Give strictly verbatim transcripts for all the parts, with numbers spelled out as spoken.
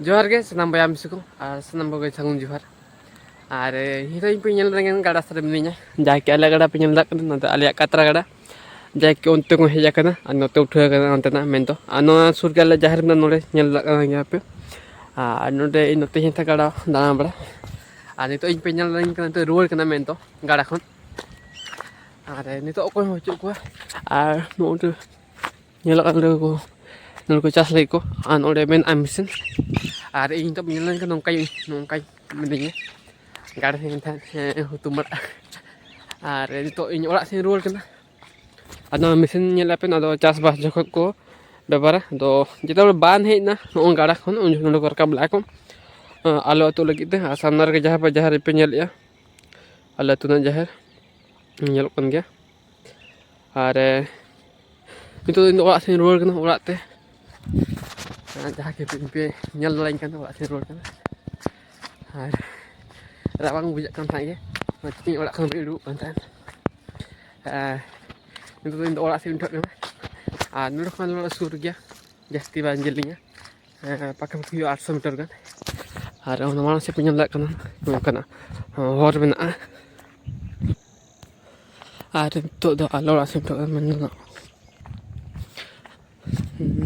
ᱡᱚᱦᱟᱨ ᱜᱮ ᱥᱟᱱᱟᱢ ᱵᱚᱭᱦᱟ ᱢᱤᱥᱤ ᱠᱚ ᱟᱨ ᱥᱟᱱᱟᱢ ᱠᱚᱜᱮ ᱥᱟᱹᱜᱩᱱ ᱡᱚᱦᱟᱨ᱾ ᱟᱨ ᱱᱤᱛᱚᱜ ᱤᱧ ᱯᱮ ᱧᱮᱞ ᱨᱮᱸᱜᱮᱱ ᱜᱟᱰᱟ ᱥᱮᱫ ᱨᱮ ᱢᱤᱱᱟᱹᱧᱟ, ᱡᱟᱦᱟᱸ ᱠᱤ ᱟᱞᱮ ᱜᱟᱰᱟ ᱯᱮ ᱧᱮᱞ ᱫᱟᱲᱮᱭᱟᱜ ᱠᱟᱱᱟ, ᱱᱚᱛᱮ ᱟᱞᱮᱭᱟᱜ ᱠᱟᱛᱨᱟ ᱜᱟᱰᱟ, ᱡᱟᱦᱟᱸ ᱠᱤ ᱚᱱᱛᱮ ᱠᱷᱚᱱ ᱦᱮᱡ ᱟᱠᱟᱱᱟ ᱟᱨ ᱱᱚᱛᱮ ᱩᱴᱷᱟᱹᱣ ᱟᱠᱟᱱᱟ ᱚᱱᱛᱮᱱᱟᱜ ᱢᱮᱱᱫᱚ᱾ ᱟᱨ ᱱᱚᱣᱟ ᱥᱩᱨ ᱜᱮ ᱟᱞᱮ ᱡᱟᱦᱮᱨ ᱢᱮᱱᱟᱜᱼᱟ, ᱱᱚᱰᱮ ᱧᱮᱞ ᱫᱟᱲᱮᱭᱟᱜ ᱠᱟᱱ ᱜᱮᱭᱟ ᱯᱮ᱾ ᱟᱨ ᱱᱚᱰᱮ ᱤᱧ ᱱᱚᱛᱮ ᱦᱮᱡ ᱜᱟᱰᱟ ᱫᱟᱬᱟ ᱵᱟᱲᱟ᱾ ᱟᱨ ᱱᱤᱛᱚᱜ ᱤᱧ ᱯᱮ ᱧᱮᱞ ᱨᱮᱸᱜᱮᱱ ᱠᱟᱱᱟ, ᱱᱤᱛᱚᱜ ᱨᱩᱣᱟᱹᱲ ᱠᱟᱱᱟ ᱢᱮᱱᱫᱚ ᱜᱟᱰᱟ ᱠᱷᱚᱱ᱾ ᱟᱨ ᱱᱤᱛᱚᱜ ᱚᱠᱚᱭ ᱦᱚᱸ ᱵᱟᱹᱪᱩᱜ ᱠᱚᱣᱟ᱾ ᱟᱨ ᱱᱚᱜᱼᱚᱭ ᱧᱮᱞᱚᱜ ᱠᱟᱱ ᱱᱚᱰᱮ ᱠᱚ, ᱱᱚᱰᱮ ᱠᱚ ᱪᱟᱥ ᱞᱟᱹᱜᱤᱫ ᱠᱚ᱾ ᱟᱨ ᱱᱚᱰᱮ ᱢᱮᱱᱟᱜᱼᱟ ᱢᱮᱥᱤᱱ᱾ ᱟᱨ ᱤᱧ ᱫᱚ ᱧᱮᱞ ᱞᱮᱱᱠᱷᱟᱱ ᱱᱚᱝᱠᱟᱧ, ᱱᱚᱝᱠᱟᱧ ᱢᱤᱱᱟᱹᱧᱟ, ᱜᱟᱰᱟ ᱥᱮᱫ ᱛᱟᱦᱮᱸ ᱦᱩᱛᱩᱢ ᱵᱟᱲᱟᱜᱼᱟ᱾ ᱟᱨ ᱱᱤᱛᱚᱜ ᱤᱧ ᱚᱲᱟᱜ ᱥᱮᱫ ᱤᱧ ᱨᱩᱣᱟᱹᱲ ᱠᱟᱱᱟ᱾ ᱟᱫᱚ ᱢᱮᱥᱤᱱ ᱧᱮᱞ ᱟᱯᱮ, ᱱᱚᱣᱟ ᱫᱚ ᱪᱟᱥᱵᱟᱥ ᱡᱚᱠᱷᱚᱱ ᱠᱚ ᱵᱮᱵᱚᱦᱟᱨᱟ᱾ ᱟᱫᱚ ᱡᱮᱛᱮ ᱦᱚᱲ ᱵᱟᱱ ᱦᱮᱡ ᱮᱱᱟ ᱱᱚᱜᱼᱚᱭ ᱜᱟᱰᱟ ᱠᱷᱚᱱ, ᱩᱱ ᱡᱚᱠᱷᱚᱱ ᱱᱚᱰᱮ ᱠᱚ ᱨᱟᱠᱟᱵ ᱞᱮᱫᱼᱟ ᱠᱚ, ᱟᱸ, ᱟᱞᱚ ᱟᱹᱛᱩ ᱞᱟᱹᱜᱤᱫ ᱛᱮ᱾ ᱟᱨ ᱥᱟᱢᱱᱟ ᱨᱮᱜᱮ ᱡᱟᱦᱟᱸ ᱯᱮ, ᱡᱟᱦᱟᱸ ᱨᱮᱯᱮ ᱧᱮᱞᱮᱫᱼᱟ, ᱟᱞᱮ ᱟᱹᱛᱩ ᱨᱮᱱᱟᱜ ᱡᱟᱦᱮᱨ ᱧᱮᱞᱚᱜ ᱠᱟᱱ ᱜᱮᱭᱟ᱾ ᱟᱨ, ᱮ, ᱱᱤᱛᱚᱜ ᱫᱚ ᱤᱧ ᱫᱚ ᱚᱲᱟᱜ ᱥᱮᱫ ᱤᱧ ᱨᱩᱣᱟᱹᱲ ᱠᱟᱱᱟ, ᱚᱲᱟᱜ ᱛᱮ᱾ ᱟᱨ ᱡᱟᱦᱟᱸ ᱠᱤ ᱯᱮ ᱧᱮᱞ ᱫᱟᱲᱮᱭᱟᱹᱧ ᱠᱟᱱᱟ, ᱚᱲᱟᱜ ᱥᱮᱫ ᱤᱧ ᱨᱩᱣᱟᱹᱲ ᱠᱟᱱᱟ᱾ ᱟᱨ ᱨᱟᱵᱟᱝ ᱵᱩᱡᱷᱟᱹᱜ ᱠᱟᱱ ᱛᱟᱦᱮᱸᱫ ᱜᱮ, ᱚᱱᱟ ᱪᱤᱠᱟᱹᱧ ᱚᱲᱟᱜ ᱠᱷᱚᱱ ᱵᱟᱹᱧ ᱩᱰᱩᱠᱚᱜ ᱠᱟᱱ ᱛᱟᱦᱮᱸᱫ᱾ ᱟᱨ ᱱᱤᱛᱚᱜ ᱫᱚ ᱤᱧ ᱫᱚ ᱚᱲᱟᱜ ᱥᱮᱫ ᱤᱧ ᱩᱰᱩᱠᱚᱜ ᱠᱟᱱᱟ᱾ ᱟᱨ ᱱᱚᱰᱮ ᱠᱷᱚᱱ ᱟᱞᱮ ᱚᱲᱟᱜ ᱥᱩᱨ ᱜᱮᱭᱟ, ᱡᱟᱹᱥᱛᱤ ᱵᱟᱝ ᱡᱮᱞᱮᱧᱟ, ᱦᱮᱸ, ᱯᱟᱠᱟᱯᱟᱠᱤ ᱦᱩᱭᱩᱜᱼᱟ ᱟᱴᱥᱚ ᱢᱤᱴᱟᱨ ᱜᱟᱱ᱾ ᱟᱨ ᱚᱱᱟ ᱢᱟᱲᱟᱝ ᱥᱮᱫ ᱯᱮ ᱧᱮᱞ ᱫᱟᱲᱮᱭᱟᱜ ᱠᱟᱱᱟ, ᱱᱚᱝᱠᱟᱱᱟᱜ ᱦᱚᱨ ᱢᱮᱱᱟᱜᱼᱟ᱾ ᱟᱨ ᱱᱤᱛᱚᱜ ᱫᱚ ᱟᱞᱮ ᱚᱲᱟᱜ ᱥᱮᱫ ᱤᱧ ᱩᱰᱩᱠᱚᱜ ᱠᱟᱱᱟ, ᱢᱮᱱ ᱫᱚ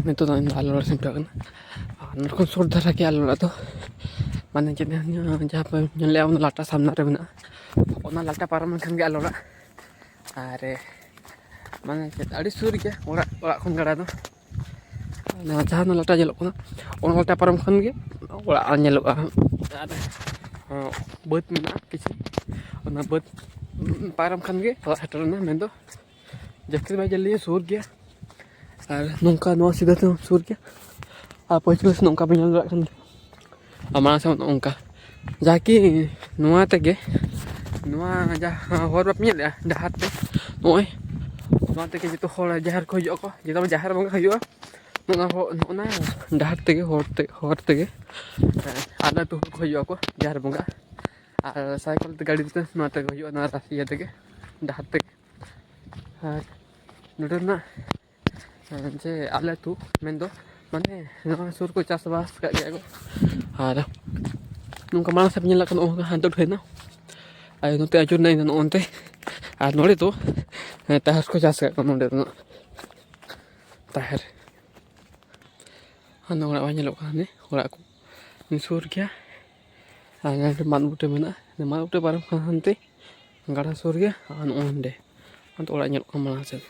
ᱱᱤᱛᱚᱜ ᱫᱚ ᱤᱧ ᱫᱚ ᱟᱞᱮ ᱚᱲᱟᱜ ᱥᱮᱫ ᱤᱧ ᱩᱰᱩᱠᱚᱜ ᱠᱟᱱᱟ᱾ ᱟᱨ ᱱᱚᱰᱮ ᱠᱷᱚᱱ ᱥᱩᱨ ᱫᱷᱟᱨᱟ ᱜᱮᱭᱟ ᱟᱞᱮ ᱚᱲᱟᱜ ᱫᱚ, ᱢᱟᱱᱮ ᱪᱮᱫ, ᱡᱟᱦᱟᱸ ᱯᱮ ᱧᱮᱞᱮᱫᱼᱟ, ᱚᱱᱟ ᱞᱟᱴᱟ ᱥᱟᱢᱱᱟ ᱨᱮ ᱢᱮᱱᱟᱜᱼᱟ, ᱚᱱᱟ ᱞᱟᱴᱟ ᱯᱟᱨᱚᱢ ᱞᱮᱱᱠᱷᱟᱱ ᱜᱮ ᱟᱞᱮ ᱚᱲᱟᱜ᱾ ᱟᱨ, ᱢᱟᱱᱮ ᱪᱮᱫ, ᱟᱹᱰᱤ ᱥᱩᱨ ᱜᱮᱭᱟ ᱚᱲᱟᱜ, ᱚᱲᱟᱜ ᱠᱷᱚᱱ ᱜᱟᱰᱟ ᱫᱚ᱾ ᱚᱱᱟ ᱡᱟᱦᱟᱸ ᱚᱱᱟ ᱞᱟᱴᱟ ᱧᱮᱞᱚᱜ ᱠᱟᱱᱟ, ᱚᱱᱟ ᱞᱟᱴᱟ ᱯᱟᱨᱚᱢ ᱠᱷᱚᱱ ᱜᱮ ᱚᱲᱟᱜ ᱧᱮᱞᱚᱜᱼᱟ᱾ ᱟᱨ, ᱦᱚᱸ, ᱵᱟᱹᱫᱽ ᱢᱮᱱᱟᱜᱼᱟ ᱠᱤᱪᱷᱩ, ᱚᱱᱟ ᱵᱟᱹᱫᱽ ᱯᱟᱨᱚᱢ ᱠᱷᱟᱱ ᱜᱮ ᱚᱲᱟᱜ ᱥᱮᱴᱮᱨ ᱮᱱᱟ, ᱢᱮᱱᱫᱚ ᱡᱟᱹᱥᱛᱤ ᱫᱚ ᱵᱟᱭ ᱡᱮᱞᱮᱧᱟ, ᱥᱩᱨ ᱜᱮᱭᱟ᱾ ᱟᱨ ᱱᱚᱝᱠᱟ ᱱᱚᱣᱟ ᱥᱤᱫᱷᱟᱹ ᱛᱮᱦᱚᱸ ᱥᱩᱨ ᱜᱮᱭᱟ᱾ ᱟᱨ ᱯᱟᱹᱪᱷᱞᱟᱹ ᱥᱮᱫ ᱱᱚᱝᱠᱟ ᱵᱮᱱ ᱧᱮᱞ ᱫᱟᱲᱮᱭᱟᱜ ᱠᱟᱱ ᱜᱮᱭᱟ᱾ ᱟᱨ ᱢᱟᱲᱟᱝ ᱥᱮᱫ ᱱᱚᱝᱠᱟ, ᱡᱟᱦᱟᱸ ᱠᱤ ᱱᱚᱣᱟ ᱛᱮᱜᱮ, ᱱᱚᱣᱟ ᱡᱟᱦᱟᱸ ᱦᱚᱨ ᱵᱟᱯᱮ ᱧᱮᱞᱮᱫᱼᱟ, ᱰᱟᱦᱟᱨ ᱛᱮ, ᱱᱚᱜᱼᱚᱭ ᱱᱚᱣᱟ ᱛᱮᱜᱮ ᱡᱚᱛᱚ ᱦᱚᱲ ᱡᱟᱦᱮᱨ ᱠᱚ ᱦᱤᱡᱩᱜ ᱟᱠᱚ, ᱡᱮᱛᱟᱵᱚᱱ ᱡᱟᱦᱮᱨ ᱵᱚᱸᱜᱟ ᱦᱩᱭᱩᱜᱼᱟ, ᱱᱚᱜᱼᱚ ᱱᱚᱣᱟ ᱦᱚ-, ᱱᱚᱜᱼᱚ ᱱᱟ ᱰᱟᱦᱟᱨ ᱛᱮᱜᱮ, ᱦᱚᱨ ᱛᱮ, ᱦᱚᱨ ᱛᱮᱜᱮ, ᱦᱮᱸ, ᱟᱞᱮ ᱟᱹᱛᱩ ᱦᱚᱲ ᱠᱚ ᱦᱤᱡᱩᱜ ᱟᱠᱚ ᱡᱟᱦᱮᱨ ᱵᱚᱸᱜᱟ᱾ ᱟᱨ ᱥᱟᱭᱠᱮᱞ ᱛᱮ, ᱜᱟᱹᱰᱤ ᱛᱮ ᱱᱚᱣᱟ ᱛᱮᱜᱮ ᱦᱩᱭᱩᱜᱼᱟ, ᱱᱚᱣᱟ ᱨᱟᱥ-, ᱤᱭᱟᱹ ᱛᱮᱜᱮ, ᱰᱟᱦᱟᱨ ᱛᱮᱜᱮ᱾ ᱟᱨ ᱱᱚᱰᱮ ᱨᱮᱱᱟᱜ, ᱦᱮᱸ, ᱡᱮ ᱟᱞᱮ ᱟᱹᱛᱩ ᱢᱮᱱᱫᱚ ᱢᱟᱱᱮ ᱱᱚᱣᱟ ᱥᱩᱨ ᱠᱚ ᱪᱟᱥᱵᱟᱥ ᱠᱟᱜ ᱜᱮᱭᱟ ᱠᱚ᱾ ᱟᱨ ᱱᱚᱝᱠᱟ ᱢᱟᱲᱟᱝ ᱥᱮᱫ ᱯᱮ ᱧᱮᱞ ᱞᱮᱠᱷᱟᱱ ᱱᱚᱜᱼᱚ ᱱᱚᱝᱠᱟ ᱦᱟᱱᱛᱮ ᱩᱴᱷᱟᱹᱭᱱᱟ, ᱟᱨ ᱱᱚᱛᱮ ᱟᱹᱪᱩᱨᱱᱟ ᱤᱧ ᱫᱚ ᱱᱚᱜᱼᱚ ᱱᱚᱱᱛᱮ᱾ ᱟᱨ ᱱᱚᱰᱮ ᱫᱚ ᱛᱟᱦᱮᱨ ᱠᱚ ᱪᱟᱥ ᱠᱟᱜ ᱠᱚ ᱱᱚᱰᱮ ᱫᱚ ᱱᱟᱜ᱾ ᱛᱟᱦᱮᱨ᱾ ᱦᱟᱱᱟ ᱚᱲᱟᱜ ᱵᱟᱝ ᱧᱮᱞᱚᱜ ᱠᱟᱱᱟ, ᱦᱟᱱᱮ ᱚᱲᱟᱜ ᱠᱚ ᱥᱩᱨ ᱜᱮᱭᱟ᱾ ᱟᱨ ᱱᱚᱰᱮ ᱢᱟᱫ ᱵᱩᱴᱟᱹ ᱢᱮᱱᱟᱜᱼᱟ, ᱢᱟᱫ ᱵᱩᱴᱟᱹ ᱯᱟᱨᱚᱢ ᱠᱷᱟᱱ ᱦᱟᱱᱛᱮ ᱜᱟᱰᱟ ᱥᱩᱨ ᱜᱮᱭᱟ᱾ ᱟᱨ ᱱᱚᱜᱼᱚ ᱱᱚᱸᱰᱮ ᱚᱱᱛᱮ ᱚᱲᱟᱜ ᱧᱮᱞᱚᱜ ᱠᱟᱱᱟ ᱢᱟᱲᱟᱝ ᱥᱮᱫ,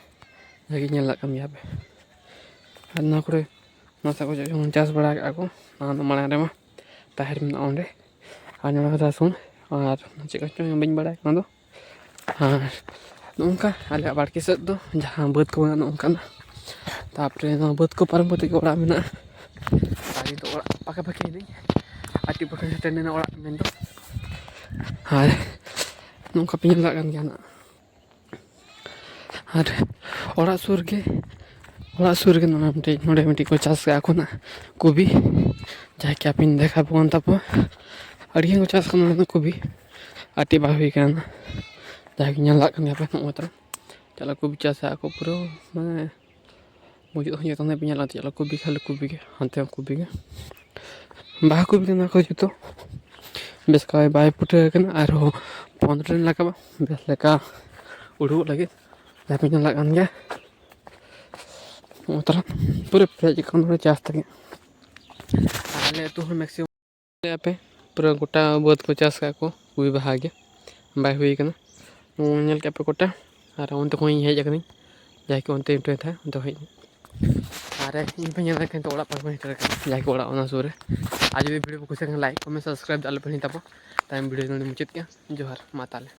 ᱡᱟᱜᱮ ᱧᱮᱞ ᱫᱟᱲᱮᱭᱟᱜ ᱠᱟᱱ ᱜᱮᱭᱟ ᱯᱮ᱾ ᱟᱨ ᱱᱚᱣᱟ ᱠᱚᱨᱮ ᱱᱚᱣᱟ ᱥᱟᱶ ᱠᱚ ᱡᱮᱢᱚᱱ ᱪᱟᱥ ᱵᱟᱲᱟ ᱠᱟᱜᱼᱟ ᱠᱚ, ᱚᱱᱟ ᱫᱚ ᱢᱟᱲᱟᱝ ᱨᱮᱢᱟ ᱛᱟᱦᱮᱨ ᱢᱮᱱᱟᱜᱼᱟ ᱚᱸᱰᱮ᱾ ᱟᱨ ᱱᱚᱰᱮ ᱨᱟᱹᱥᱩᱱ ᱟᱨ ᱪᱮᱫ ᱠᱚᱪᱚᱝ ᱵᱟᱹᱧ ᱵᱟᱲᱟᱭ ᱚᱱᱟ ᱫᱚ᱾ ᱟᱨ ᱱᱚᱝᱠᱟ ᱟᱞᱮᱭᱟᱜ ᱵᱟᱲᱜᱮ ᱥᱮᱫ ᱫᱚ ᱡᱟᱦᱟᱸ ᱵᱟᱹᱫᱽ ᱠᱚ ᱢᱮᱱᱟᱜᱼᱟ, ᱱᱚᱝᱠᱟᱱᱟᱜ, ᱛᱟᱨᱯᱚᱨᱮ ᱱᱚᱣᱟ ᱵᱟᱹᱫᱽ ᱠᱚ ᱯᱟᱨᱚᱢ ᱠᱟᱛᱮ ᱜᱮ ᱚᱲᱟᱜ ᱢᱮᱱᱟᱜᱼᱟ᱾ ᱟᱨ ᱱᱤᱛᱚᱜ ᱚᱲᱟᱜ ᱯᱟᱠᱟ ᱯᱟᱠᱤ ᱮᱱᱟᱹᱧ, ᱟᱨ ᱴᱤᱯ ᱯᱟᱠᱟ ᱥᱮᱴᱮᱨ ᱮᱱᱟ ᱚᱲᱟᱜ ᱢᱮᱱᱫᱚ᱾ ᱟᱨ ᱱᱚᱝᱠᱟ ᱯᱮ ᱧᱮᱞ ᱫᱟᱲᱮᱭᱟᱜ ᱠᱟᱱ ᱜᱮᱭᱟ ᱱᱟᱜ᱾ ᱟᱨ ᱚᱲᱟᱜ ᱥᱩᱨ ᱜᱮ, ᱚᱲᱟᱜ ᱥᱩᱨ ᱨᱮᱜᱮ ᱱᱚᱰᱮ ᱢᱤᱫᱴᱤᱡ, ᱱᱚᱰᱮ ᱢᱤᱫᱴᱤᱡ ᱠᱚ ᱪᱟᱥ ᱠᱟᱜᱼᱟ ᱠᱚ ᱱᱟᱜ ᱠᱚᱵᱤ, ᱡᱟᱦᱟᱸᱭ ᱠᱤ ᱟᱯᱮᱧ ᱫᱮᱠᱷᱟᱣ ᱟᱯᱮ ᱠᱟᱱ ᱛᱟᱯᱚ᱾ ᱟᱹᱰᱤ ᱜᱟᱱ ᱠᱚ ᱪᱟᱥ ᱠᱟᱜᱼᱟ ᱱᱚᱰᱮ ᱫᱚ ᱠᱚᱵᱤ, ᱟᱨ ᱴᱤᱯ ᱵᱟᱝ ᱦᱩᱭ ᱠᱟᱱᱟ᱾ ᱡᱟᱦᱟᱸᱭ ᱠᱚ ᱧᱮᱞ ᱫᱟᱲᱮᱭᱟᱜ ᱠᱟᱱ ᱜᱮᱭᱟ ᱯᱮ, ᱱᱚᱜᱼᱚᱭ ᱛᱟᱨᱟ ᱪᱟᱞᱟᱜ ᱠᱚᱵᱤ ᱪᱟᱥ ᱟᱠᱚ ᱯᱩᱨᱟᱹ, ᱢᱟᱱᱮ ᱢᱩᱪᱟᱹᱫ ᱠᱷᱚᱱ ᱡᱚᱛᱚ ᱠᱷᱚᱱ ᱯᱮ ᱧᱮᱞᱟ, ᱪᱮᱫ ᱞᱮᱠᱟ ᱠᱚᱵᱤ, ᱠᱷᱟᱹᱞᱤ ᱠᱚᱵᱤ ᱜᱮ, ᱦᱟᱱᱛᱮ ᱦᱚᱸ ᱠᱚᱵᱤ ᱜᱮ, ᱵᱟᱦᱟ ᱠᱚᱵᱤ ᱠᱟᱱᱟ ᱠᱚ ᱡᱚᱛᱚ᱾ ᱵᱮᱥ ᱠᱟᱭ ᱵᱟᱭ ᱯᱷᱩᱴᱟᱹᱣ ᱠᱟᱱᱟ, ᱟᱨᱦᱚᱸ ᱯᱚᱱᱨᱚ ᱫᱤᱱ ᱞᱟᱜᱟᱜᱼᱟ ᱵᱮᱥ ᱞᱮᱠᱟ ᱩᱰᱩᱠᱚᱜ ᱞᱟᱹᱜᱤᱫ᱾ ᱡᱟᱦᱟᱸ ᱯᱮ ᱧᱮᱞ ᱫᱟᱲᱮᱭᱟᱜ ᱠᱟᱱ ᱜᱮᱭᱟ, ᱱᱚᱜᱼᱚ ᱛᱟᱨᱟ ᱯᱩᱨᱟᱹ ᱯᱮᱨᱮᱡ ᱟᱠᱟᱱᱟ ᱱᱚᱰᱮ ᱪᱟᱥ ᱛᱮᱜᱮ᱾ ᱟᱨ ᱟᱞᱮ ᱟᱹᱛᱩ ᱦᱚᱸ ᱢᱮᱠᱥᱤᱢᱟᱢ ᱟᱯᱮ ᱯᱩᱨᱟᱹ ᱜᱚᱴᱟ ᱵᱟᱹᱫᱽ ᱠᱚ ᱪᱟᱥ ᱠᱟᱜ ᱠᱚ, ᱠᱩᱵᱤ ᱵᱟᱦᱟ ᱜᱮ ᱵᱟᱭ ᱦᱩᱭ ᱠᱟᱱᱟ᱾ ᱱᱚᱜᱼᱚᱭ ᱧᱮᱞ ᱠᱮᱫ ᱯᱮ ᱜᱚᱴᱟ, ᱟᱨ ᱚᱱᱛᱮ ᱠᱷᱚᱱ ᱤᱧ ᱦᱮᱡ ᱟᱠᱟᱱᱟᱹᱧ, ᱡᱟᱦᱟᱸᱭ ᱠᱚ ᱚᱱᱛᱮ ᱤᱧ ᱴᱷᱮᱱ ᱛᱟᱦᱮᱸ, ᱚᱱᱛᱮ ᱦᱮᱡ ᱮᱱᱟ᱾ ᱟᱨ ᱤᱧ ᱯᱮ ᱧᱮᱞ ᱫᱟᱲᱮᱭᱟᱜ ᱠᱟᱱ ᱛᱚ ᱚᱲᱟᱜ ᱯᱟᱨᱚᱢ ᱦᱮᱡ ᱟᱠᱟᱱᱟ, ᱡᱟᱦᱟᱸᱭ ᱠᱚ ᱚᱲᱟᱜ ᱚᱱᱟ ᱥᱩᱨ ᱨᱮ᱾ ᱟᱨ ᱡᱩᱫᱤ ᱵᱷᱤᱰᱤᱭᱳ ᱯᱮ ᱠᱩᱥᱤᱭᱟᱜ ᱠᱷᱟᱱ ᱞᱟᱭᱤᱠ, ᱠᱚᱢᱮᱱᱴ, ᱥᱟᱵᱥᱠᱨᱟᱭᱤᱵ ᱫᱚ ᱟᱞᱚ ᱯᱮ ᱦᱤᱲᱤᱧ ᱛᱟᱵᱚ᱾ ᱛᱟᱭᱚᱢ ᱵᱷᱤᱰᱤᱭᱳ ᱱᱚᱰᱮ ᱢᱩᱪᱟᱹᱫ ᱠᱮᱫᱼᱟ᱾ ᱡᱚᱦᱟᱨ, ᱢᱟ ᱛᱟᱦᱚᱞᱮ᱾